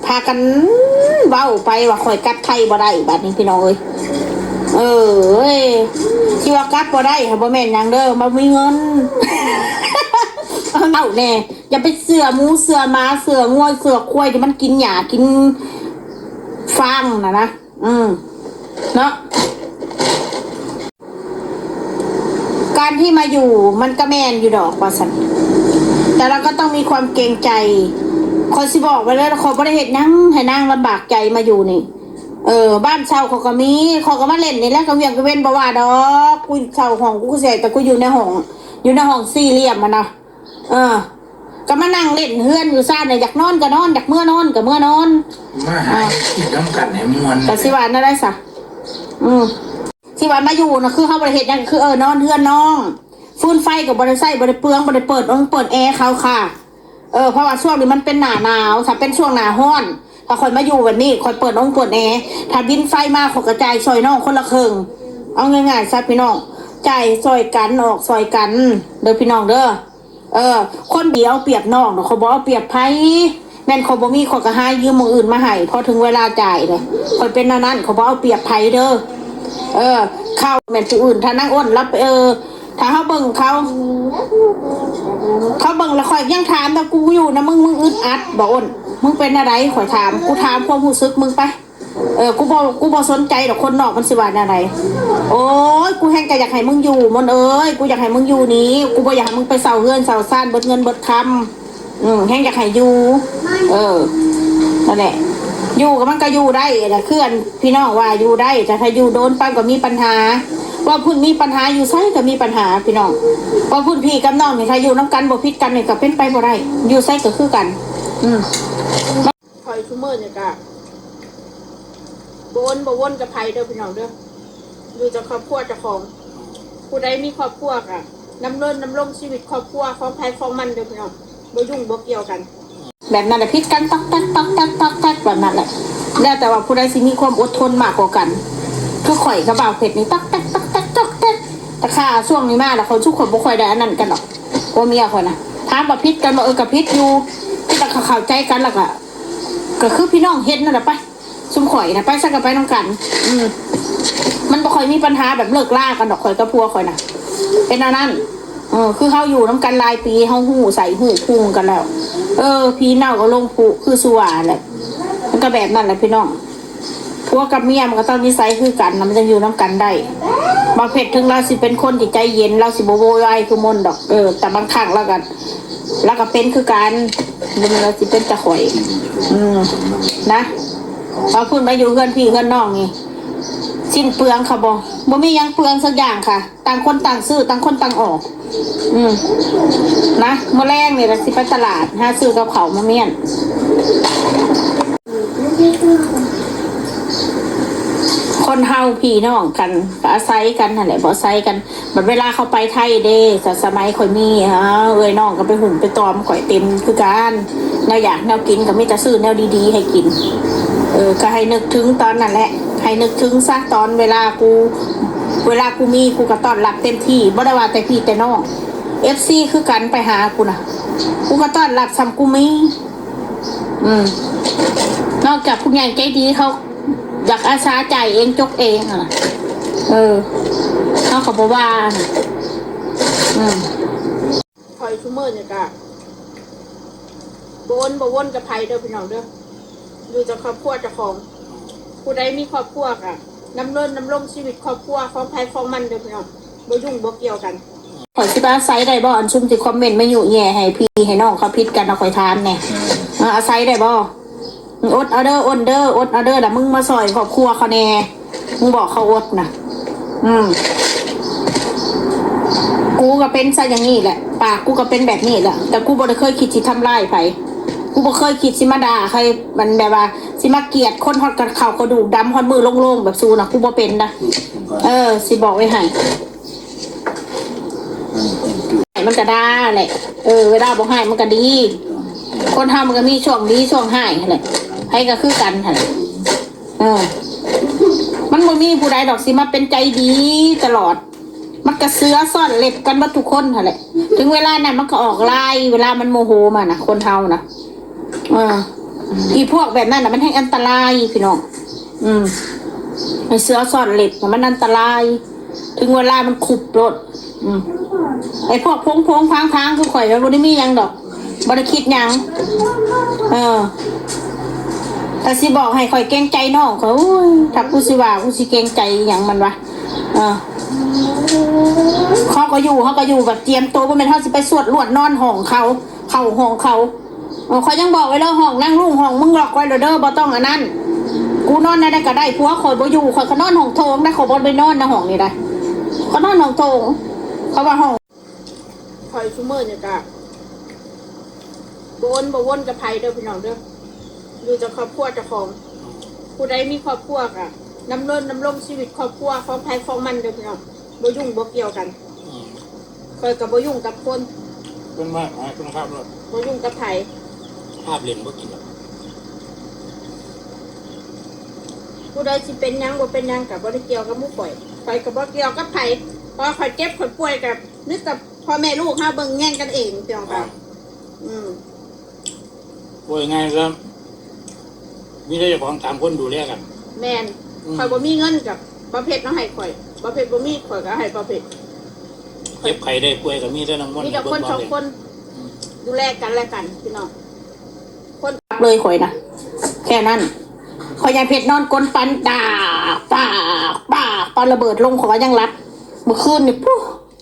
ພາກັນເວົ້າໄປວ່າຂ້ອຍກັບໄທບໍ່ໄດ້ ບາດນີ້ພີ່ນ້ອງເອີຍ ເອີຍ ທີ່ວ່າກັບບໍ່ໄດ້ຫັ້ນບໍ່ແມ່ນຫຍັງເດີ ບໍ່ມີເງິນ ເອົາແນ່ ຢ່າໄປເຊື່ອໝູເຊື່ອໝາເຊື່ອງົວເຊື່ອຄວາຍທີ່ມັນກິນຫຍ້າກິນຟາງນະນະ ອືມ ເນາະ ການທີ່ມາຢູ່ມັນກໍແມ່ນຢູ່ດອກວ່າຊັ້ນ ແຕ່ລະກໍຕ້ອງມີຄວາມເກງໃຈ ຂ້ອຍຊິບອກໄວ້ເລີຍ ຂ້ອຍບໍ່ໄດ້ເຮັດຫຍັງໃຫ້ນາງລຳບາກໃຈມາຢູ່ນີ້ ເອີ ບ້ານເຊົ່າຂ້ອຍກໍມີ ຂ້ອຍກໍມາເລ່ນນີ້ແຫຼະ ກະວຽງກະເວັນບໍ່ວ່າດອກ ກູເຊົ່າຫ້ອງ ກູກໍຊິໃຫ້ແຕ່ກູຢູ່ໃນຫ້ອງ ຢູ່ໃນຫ້ອງສີ່ຫຼ່ຽມຫັ້ນນະ ເອີ ກໍມານັ່ງເລ່ນເຮືອນຢູ່ຊານ ຢາກນອນກໍນອນ ຢາກເມືອນອນກໍເມືອນອນ ມາຫາ ອ່າ ກິນນຳກັນໃຫ້ມ່ວນ ກໍຊິວ່າແນວໃດຊະ ອືມ ທີ່ວ່າມາຢູ່ນະ ຄືເຮົາບໍ່ໄດ້ເຮັດຫຍັງ ກໍຄື ເອີ ນອນເຮືອນນ້ອງ ຟືນໄຟກໍບໍ່ໄດ້ໃຊ້ ບໍ່ໄດ້ເປືອງ ບໍ່ໄດ້ເປີດອົງເປີດແອເຂົາຄ່ະ ເອີ ເພາະວ່າຊ່ວງນີ້ມັນເປັນໜ້າໜາວ ຖ້າເປັນຊ່ວງໜ້າຮ້ອນ ຖ້າຂ້ອຍມາຢູ່ແບບນີ້ ຂ້ອຍເປີດອົງເປີດແອ ຖ້າບິນໄຟມາ ຂ້ອຍກໍຈ່າຍຊ່ອຍນ້ອງຄົນລະເຄິ່ງ ເອົາງ່າຍໆຊະພີ່ນ້ອງ ຈ່າຍຊ່ອຍກັນ ອອກຊ່ອຍກັນເດີພີ່ນ້ອງເດີ. ເອີ ຄົນດີເອົາປຽບນ້ອງ ຂ້ອຍບໍ່ເອົາປຽບໃຜ ແມ່ນຂ້ອຍບໍ່ມີ ຂ້ອຍກໍຫາຢືມໝ່ອງອື່ນມາໃຫ້ ພໍເຖິງເວລາຈ່າຍເດ້ ຂ້ອຍເປັນແນວນັ້ນ ຂ້ອຍບໍ່ເອົາປຽບໃຜເດີ. ເອີ ເຂົາແມ່ນຜູ້ອື່ນ ຖ້ານາງອ້ນລະ ເອີ ຖ້າເຮົາເບິ່ງເຂົາ ເຂົາເບິ່ງລະ ຂ້ອຍຍັງຖາມວ່າ ກູຢູ່ນຳມຶງ ມຶງອຶດອັດບໍ່ອ້ນ ມຶງເປັນແນວໃດ ຂ້ອຍຖາມ ກູຖາມຄວາມຮູ້ສຶກມຶງໄປ. ເອີ ກູບໍ່ ກູບໍ່ສົນໃຈດອກຄົນນອກມັນຊິວ່າແນວໃດ. ໂອ້ຍ ກູແຮ່ງກະຢາກໃຫ້ມຶງຢູ່ ມົນເອີຍ ກູຢາກໃຫ້ມຶງຢູ່ນີ້ ກູບໍ່ຢາກໃຫ້ມຶງໄປເຊົ່າເຮືອນເຊົ່າຊານເບິດເງິນເບິດຄຳ ອືມ ແຮ່ງຢາກໃຫ້ຢູ່. ເອີ ນັ້ນແຫຼະ ຢູ່ກໍມັນກໍຢູ່ໄດ້ແຫຼະ ຄືອັນພີ່ນ້ອງວ່າຢູ່ໄດ້ ແຕ່ຖ້າຢູ່ໂດນໄປກໍມີບັນຫາ ວ່າພຸ້ນມີບັນຫາ ຢູ່ໃສກໍມີບັນຫາພີ່ນ້ອງ. ວ່າພຸ້ນພີ່ກັບນ້ອງນີ້ ຖ້າຢູ່ນຳກັນບໍ່ຜິດກັນນີ້ກໍເປັນໄປບໍ່ໄດ້ ຢູ່ໃສກໍຄືກັນ ອືມ. ຂ້ອຍຊຸມື້ນີ້ກະບໍ່ວົນບໍ່ວົນກັບໃຜເດີພີ່ນ້ອງເດີ ຢູ່ແຕ່ຄອບຄົວເຈົ້າຂອງ. ຜູ້ໃດມີຄອບຄົວກະດຳເນີນດຳລົງຊີວິດຄອບຄົວຂອງໃຜຂອງມັນເດີພີ່ນ້ອງ ບໍ່ຫຍຸ້ງບໍ່ກ່ຽວກັນ. ແບບນັ້ນແຫຼະ ຜິດກັນຕອກແຕກຕອກແຕກຕອກແຕກແບບນັ້ນແຫຼະ ແລ້ວແຕ່ວ່າຜູ້ໃດຊິມີຄວາມອົດທົນມາກກວ່າກັນ. ຄືຂ້ອຍກັບບ່າວເພັດນີ້ຕອກແຕກຕອກແຕກຕອກແຕກ ແຕ່ຄ່າຊ່ວງນີ້ມາລະ ຂ້ອຍຊຸຂ້ອຍບໍ່ຄ່ອຍໄດ້ອັນນັ້ນກັນດອກ ຜົວເມຍຂ້ອຍນະ. ຖາມວ່າຜິດກັນບໍ່ ເອີ ກໍຜິດຢູ່ ທີ່ວ່າເຂົາເຂົ້າໃຈກັນລະກະ ກໍຄືພີ່ນ້ອງເຫັນນັ້ນແຫຼະໄປ ຊຸມຂ້ອຍນະ ໄປໃສກໍໄປນຳກັນ. ອືມ ມັນບໍ່ຄ່ອຍມີບັນຫາແບບເລີກລາກັນດອກ ຂ້ອຍກັບຜົວຂ້ອຍນະ ເປັນແນວນັ້ນ. ເອີ ຄືເຮົາຢູ່ນຳກັນຫຼາຍປີ ເຮົາຮູ້ໄສ້ຮູ້ພຸງກັນແລ້ວ ເອີ ຜີເນົ່າກໍລົງຜຸ ຄືສຸວ່າແຫຼະ ມັນກໍແບບນັ້ນແຫຼະພີ່ນ້ອງ. ຜົວກັບເມຍມັນກໍຕ້ອງນິໄສຄືກັນນະ ມັນຈຶ່ງຢູ່ນຳກັນໄດ້. ບ່າວເພັດເຖິງລາວຊິເປັນຄົນທີ່ໃຈເຢັນ ລາວຊິບໍ່ໂວຍວາຍຄືມົນດອກ ເອີ ແຕ່ບາງຄັ້ງລາວກໍ ລາວກໍເປັນຄືກັນ ບໍ່ແມ່ນວ່າຊິເປັນແຕ່ຂ້ອຍ ອືມ ນະ. ວ່າພຸ້ນມາຢູ່ເຮືອນພີ່ເຮືອນນ້ອງນີ້ ສິ້ນເປືອງຄ່ະບໍ່? ບໍ່ມີຫຍັງເປືອງສັກຢ່າງຄ່ະ ຕ່າງຄົນຕ່າງຊື້ ຕ່າງຄົນຕ່າງອອກ ອືມ ນະ. ມື້ແລງນີ້ລະຊິໄປຕະຫຼາດຫາຊື້ກັບເຂົ້າມາມ້ຽນ. ຄົນເຮົາພີ່ນ້ອງກັນກໍອາໄສກັນຫັ້ນແຫຼະ ບໍ່ອາໄສກັນ. ບັດເວລາເຂົາໄປໄທເດ້ ສະ ສະໄໝຂ້ອຍມີ ເອີ ເອື້ອຍນ້ອງກໍໄປຫຸ້ມໄປຕອມຂ້ອຍເຕັມຄືກັນ ແນວຢາກແນວກິນກໍມີແຕ່ຊື້ແນວດີໆໃຫ້ກິນ. ເອີ ກໍໃຫ້ນຶກເຖິງຕອນນັ້ນແຫຼະ ໃຫ້ນຶກເຖິງຊະ ຕອນເວລາກູ ເວລາກູມີ ກູກໍຕ້ອນຮັບເຕັມທີ່ ບໍ່ໄດ້ວ່າແຕ່ພີ່ແຕ່ນ້ອງ ເອັຟຊີ ຄືກັນ ໄປຫາກູນະ ກູກໍຕ້ອນຮັບສ່ຳກູມີ. ອືມ ນອກຈາກຜູ້ໃຫຍ່ໃຈດີເຂົາຢາກອາສາຈ່າຍເອງ ຈົກເອງຫັ້ນນະ ເອີ ເຮົາກໍບໍ່ວ່ານະ. ອືມ ຂ້ອຍຊຸມື້ນີ້ກະບໍ່ວົນບໍ່ວົນກັບໃຜເດີພີ່ນ້ອງເດີ ຢູ່ແຕ່ຄອບຄົວເຈົ້າຂອງ. ຜູ້ໃດມີຄອບຄົວກະດຳເນີນດຳລົງຊີວິດຄອບຄົວຂອງໃຜຂອງມັນເດີພີ່ນ້ອງ ບໍ່ຫຍຸ້ງບໍ່ກ່ຽວກັນ. ຂ້ອຍຊິໄປອາໄສໄດ້ບໍ່ ອັນຊຸມທີ່ຄອມເມັນມາຍຸແຍ່ໃຫ້ພີ່ໃຫ້ນ້ອງເຂົາຜິດກັນນະ ຂ້ອຍຖາມແດ່ ເອີ ອາໄສໄດ້ບໍ່? ອົດເອົາເດີ ອົດເດີ ອົດເອົາເດີ ລະມຶງມາຊ່ອຍຄອບຄົວເຂົາແດ່ ມຶງບອກເຂົາອົດນະ. ອືມ ກູກໍເປັນຊະຢ່າງນີ້ແຫຼະ ປາກກູກໍເປັນແບບນີ້ແຫຼະ ແຕ່ກູບໍ່ໄດ້ເຄີຍຄິດຊິທຳລາຍໃຜ ກູບໍ່ເຄີຍຄິດຊິມາດ່າໃຜ ມັນແບບວ່າ ຊິມາກຽດຄົນຮອດກັນເຂົ້າກະດູກດຳຮອດມື້ໂລ່ງໆແບບຊູນະ ກູບໍ່ເປັນນະ. ເອີ ຊິບອກໄວ້ໃຫ້ ໃຫ້ມັນກະດ່າແຫຼະ ເອີ ເວລາບໍ່ຮ້າຍມັນກະດີ. ຄົນເຮົາມັນກະມີຊ່ວງດີຊ່ວງຮ້າຍຫັ້ນແຫຼະ ໃຜກະຄືກັນຫັ້ນແຫຼະ. ເອີ ມັນບໍ່ມີຜູ້ໃດດອກຊິມາເປັນໃຈດີຕະຫຼອດ ມັນກະເສືອຊ້ອນເລັບກັນເບິດທຸກຄົນຫັ້ນແຫຼະ. ເຖິງເວລານັ້ນມັນກະອອກລາຍ ເວລາມັນໂມໂຫມານະ ຄົນເຮົານະ. ເອີ ອີພວກແບບນັ້ນນະ ມັນແຮ່ງອັນຕະລາຍພີ່ນ້ອງ. ອືມ ໄອ້ເສືອສ້ອນເລັບນະ ມັນອັນຕະລາຍ. ເຖິງເວລາມັນຄຸບໂລດ. ອືມ ໄອ້ພວກໂພງໆພາງໆຄືຂ້ອຍ ມັນບໍ່ໄດ້ມີຫຍັງດອກ ບໍ່ໄດ້ຄິດຫຍັງ. ເອີ ຖ້າຊິບອກໃຫ້ຂ້ອຍເກງໃຈນ້ອງ ຂ້ອຍ ໂອ້ຍ ຖ້າກູຊິວ່າ ກູຊິເກງໃຈຫຍັງມັນວະ. ເອີ ເຮົາກໍຢູ່ ເຮົາກໍຢູ່ແບບຕຽມໂຕ ບໍ່ແມ່ນເຮົາຊິໄປສວດລວດນອນຫ້ອງເຂົາ ເຂົ້າຫ້ອງເຂົາ. ເອີ ຂ້ອຍຍັງບອກໄວ້ເລີຍ ຫ້ອງນາງລຸງ ຫ້ອງມຶງລັອກໄວ້ໂລດເດີ ບໍ່ຕ້ອງອັນນັ້ນ. ກູນອນໃນໃດກໍໄດ້ ຜົວຂ້ອຍບໍ່ຢູ່ ຂ້ອຍກໍນອນຫ້ອງໂຖງນະ ຂ້ອຍບໍ່ໄປນອນໃນຫ້ອງນີ້ໄດ໋ ຂ້ອຍນອນຫ້ອງໂຖງ ເພາະວ່າຫ້ອງ ຂ້ອຍຊຸມື້ນີ້ກະບໍ່ວົນບໍ່ວົນກັບໃຜເດີພີ່ນ້ອງເດີ ຢູ່ແຕ່ຄອບຄົວເຈົ້າຂອງ. ຜູ້ໃດມີຄອບຄົວກະດຳລົງ ດຳລົງຊີວິດຄອບຄົວຂອງໃຜຂອງມັນເດີພີ່ນ້ອງ ບໍ່ຫຍຸ້ງບໍ່ກ່ຽວກັນ. ອືມ ຂ້ອຍກໍບໍ່ຫຍຸ້ງກັບຄົນ ເພິ່ນວ່າໃຫ້ເພິ່ນຄາບໂລດ ບໍ່ຫຍຸ້ງກັບໃຜ ຄາບເຫຼັ້ນບໍ່ກິນດອກ. ຜູ້ໃດຊິເປັນຫຍັງບໍ່ເປັນຫຍັງກໍບໍ່ໄດ້ກ່ຽວກັບໝູ່ຂ້ອຍ ຂ້ອຍກໍບໍ່ກ່ຽວກັບໃຜ ເພາະຂ້ອຍເຈັບຂ້ອຍປ່ວຍກໍມີແຕ່ ພໍ່ແມ່ລູກເຮົາເບິ່ງແຍງກັນເອງ ເຈົ້າ ອ່າ ອືມ ເວົ້າງ່າຍໆຊະ ມີແຕ່ເຈົ້າຂອງສາມຄົນດູແລກັນ. ແມ່ນ ອືມ ຂ້ອຍບໍ່ມີເງິນກໍບ່າວເພັດເອົາໃຫ້ຂ້ອຍ ບ່າວເພັດບໍ່ມີ ຂ້ອຍກໍໃຫ້ບ່າວເພັດ. ເຈັບໄຂ້ໄດ້ປ່ວຍກໍມີແຕ່ນ້ອງມົນ ມີແຕ່ຄົນສອງຄົນ ອືມ ດູແລກັນແລະກັນພີ່ນ້ອງ. ຄົນເລີຍຂ້ອຍນະ ແຄ່ນັ້ນ. ຂ້ອຍຍາຍເພັດນອນກົນປັ່ນ ດາກ ປາກ ປາກ ປາກ ລະເບີດລົງ ຂ້ອຍວ່າຍັງຫຼັບ. ມື້ຄືນນີ້ ປູ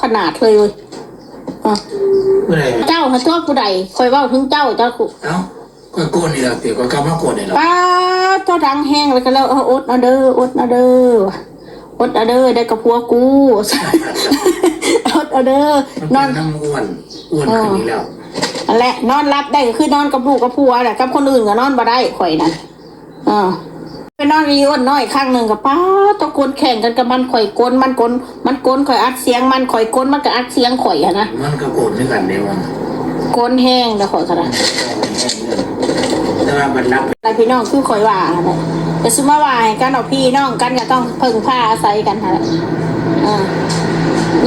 ຂະໜາດເລີຍເວີຍ. ອາ ຜູ້ໃດ? ເຈົ້າຫັ້ນຕົວະ ຜູ້ໃດ? ຂ້ອຍເວົ້າເຖິງເຈົ້າ ເຈົ້າ ເອົ້າ ຂ້ອຍໂກນນີ້ແຫຼະຕິ ຂ້ອຍກັບມາໂກນນີ້ແຫຼະ. ປາດ ເຈົ້າດັງແຮງ ແລ້ວກໍແລ້ວ ເອີ ອົດເອົາເດີ ອົດເອົາເດີ ອົດເອົາເດີ ໄດ້ກັບຜົວກູ ອົດເອົາເດີ. ມັນເປັນນຳອ້ວນ ນອນ ອ້ວນຂຶ້ນອີກແລ້ວ. ເອີ ນັ້ນແຫຼະ ນອນຫຼັບໄດ້ກໍຄືນອນກັບລູກກັບຜົວແຫຼະ ກັບຄົນອື່ນກໍນອນບໍ່ໄດ້ ຂ້ອຍນັ້ນ. ເອີ ໄປນອນອີອ້ວນນ້ອຍຄັ້ງໜຶ່ງກໍ ປາດ ຕະໂກນແຂ່ງກັນກັບມັນ ຂ້ອຍກົນ ມັນກົນ ມັນກົນ ຂ້ອຍອັດສຽງມັນ ຂ້ອຍກົນ ມັນກໍອັດສຽງຂ້ອຍຫັ້ນນະ. ມັນກໍໂກນຄືກັນເດ້ມັນ ກົນແຮງແລ້ວຂ້ອຍກໍໄດ້ ແຕ່ວ່າບັດຫຼັບ ແລ້ວພີ່ນ້ອງຄືຂ້ອຍວ່າຫັ້ນແຫຼະ ກໍຊິມາວ່າໃຫ້ກັນເອົາ ພີ່ນ້ອງກັນກໍຕ້ອງເພິ່ງພາອາໄສກັນຫັ້ນແຫຼະ. ເອີ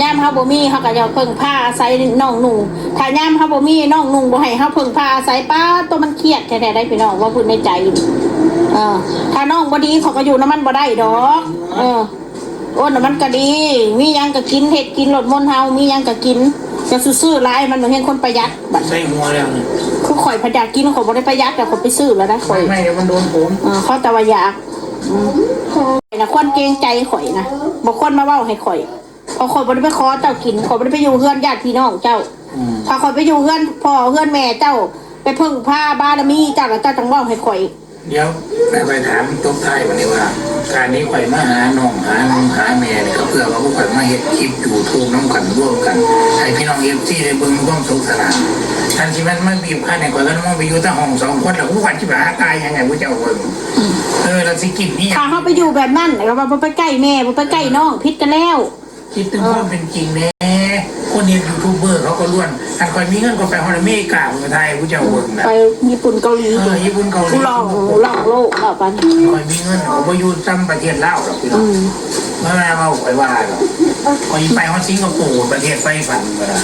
ຍາມເຮົາບໍ່ມີ ເຮົາກໍຢາກເພິ່ງພາອາໄສນ້ອງນຸ່ງ ຖ້າຍາມເຮົາບໍ່ມີ ນ້ອງນຸ່ງບໍ່ໃຫ້ເຮົາເພິ່ງພາອາໄສ ປາດ ໂຕ ມັນຄຽດແທ້ໆໄດ໋ພີ່ນ້ອງ ເວົ້າພື້ນໃນໃຈ. ເອີ ຖ້ານ້ອງບໍ່ດີ ຂ້ອຍກໍຢູ່ນຳມັນບໍ່ໄດ້ດອກ. ເອີ ໂອ້ ນະມັນກໍດີ ມີຫຍັງກໍກິນ ເຮັດກິນໂລດ ມົນເຮົາ ມີຫຍັງກໍກິນ ຢ່າຊື້ຫຼາຍ ມັນບໍ່ແມ່ນຄົນປະຢັດ. ບັດໃສ່ຫົວແລ້ວນີ້ ຄືຂ້ອຍພັດຢາກກິນ ຂ້ອຍບໍ່ໄດ້ປະຢັດ ແລ້ວຂ້ອຍໄປຊື້ແລ້ວໄດ໋ ຂ້ອຍ ໄມ່ ມັນໂດນຜົມ. ເອີ ເຂົາແຕ່ວ່າຢາກ ອືມ ຂ້ອຍນະຄວນເກງໃຈຂ້ອຍນະ ບໍ່ຄວນມາເວົ້າໃຫ້ຂ້ອຍ ເພາະຂ້ອຍບໍ່ໄດ້ໄປຂໍເຈົ້າກິນ ຂ້ອຍບໍ່ໄດ້ໄປຢູ່ເຮືອນຍາດພີ່ນ້ອງເຈົ້າ. ອືມ ຖ້າຂ້ອຍໄປຢູ່ເຮືອນພໍ່ເຮືອນແມ່ເຈົ້າ ໄປເພິ່ງພາບາລະມີເຈົ້າ ແລ້ວເຈົ້າຈັ່ງເວົ້າໃຫ້ຂ້ອຍ. ດຽວ ແລ້ວຂ້ອຍຖາມຕົບທ້າຍບັດນີ້ວ່າ ການທີ່ຂ້ອຍມາຫານ້ອງ ຫາລຸງ ຫາແມ່ນີ້ ກໍເພື່ອວ່າພວກຂ້ອຍມາເຮັດຄລິບຢູທູບນຳກັນ ລວມກັນ ໃຫ້ພີ່ນ້ອງເອັຟຊີໄດ້ເບິ່ງຄວາມສະໜຸກສະໜານ. ຄັນຊິແມ່ນມາບີບຄັ້ນໃຫ້ຂ້ອຍກັບນ້ອງໄປຢູ່ແຕ່ຫ້ອງສອງຄົນ ແລ້ວພວກຂ້ອຍຊິໄປຫາຕ່າຍຫຍັງໃຫ້ພວກເຈົ້າເບິ່ງ? ເອີ ແລ້ວຊິກິນອີ່ຫຍັງ? ຖ້າເຮົາໄປຢູ່ແບບນັ້ນ ແລ້ວວ່າບໍ່ໄປໃກ້ແມ່ ບໍ່ໄປໃກ້ນ້ອງ ຜິດກັນແລ້ວ. ຄິດເຖິງຄວາມເປັນຈິງແດ່ ຄົນເຮັດຢູທູບເບີເຂົາກໍລ້ວນ ຄັນຂ້ອຍມີເງິນ ຂ້ອຍໄປຮອດອາເມລິກາ ຂ້ອຍໄປຖ່າຍໃຫ້ຜູ້ເຈົ້າເບິ່ງນະ ໄປຍີ່ປຸ່ນເກົາຫຼີ ເອີ ຍີ່ປຸ່ນເກົາຫຼີ ຜູ້ລອງ ລອງໂລກເນາະ ປານນີ້ ຂ້ອຍມີເງິນ ຂ້ອຍບໍ່ຢູ່ນຳປະເທດລາວດອກພີ່ນ້ອງ. ອືມ ມາເວົ້າ ຂ້ອຍວ່າດອກ ຂ້ອຍໄປຮອດສິງກະໂປ ປະເທດໃຝ່ຝັນພຸ້ນນະ.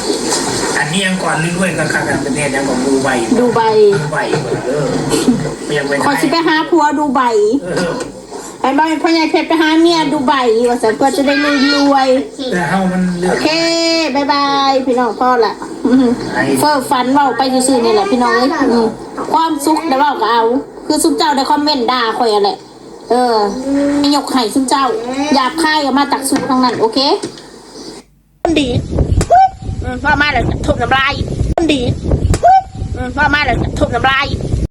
ອັນນີ້ຍັງກ່ອນ ລວຍໆ ຄັກໆ ປະເທດຫຍັງກໍດູໄບ ດູໄບ ດູໄບພຸ້ນນະ. ເອີ ຂ້ອຍຢາກໄປ ຂ້ອຍຊິໄປຫາຜົວດູໄບ. ເອີ ໄປບອກໃຫ້ພໍ່ໃຫຍ່ເພັດໄປຫາເມຍດູໄບວ່າຊັ້ນ ເພື່ອຈະໄດ້ລວຍໆ. ແຕ່ເຮົາມັນເລື່ອງ ໂອເຄ ບາຍບາຍ ພີ່ນ້ອງ ພໍລະ. ເຟີ້ຝັນເວົ້າໄປຊື່ໆນີ້ແຫຼະ ພີ່ນ້ອງເອີຍ. ຄວາມສຸກໄດ້ເວົ້າກໍເອົາ ຄືຊຸມເຈົ້າໄດ້ຄອມເມັນດ່າຂ້ອຍຫັ້ນແຫຼະ. ເອີ ຍົກໃຫ້ຊຸມເຈົ້າ ຫຍາບຄາຍກໍມາຈາກຊຸມທັງນັ້ນ. ໂອເຄ. ຄົນດີ ອືມ ເວົ້າມາແລ້ວຖົມນ້ຳລາຍ ຄົນດີ ອືມ ເວົ້າມາແລ້ວຖົມນ້ຳລາຍ.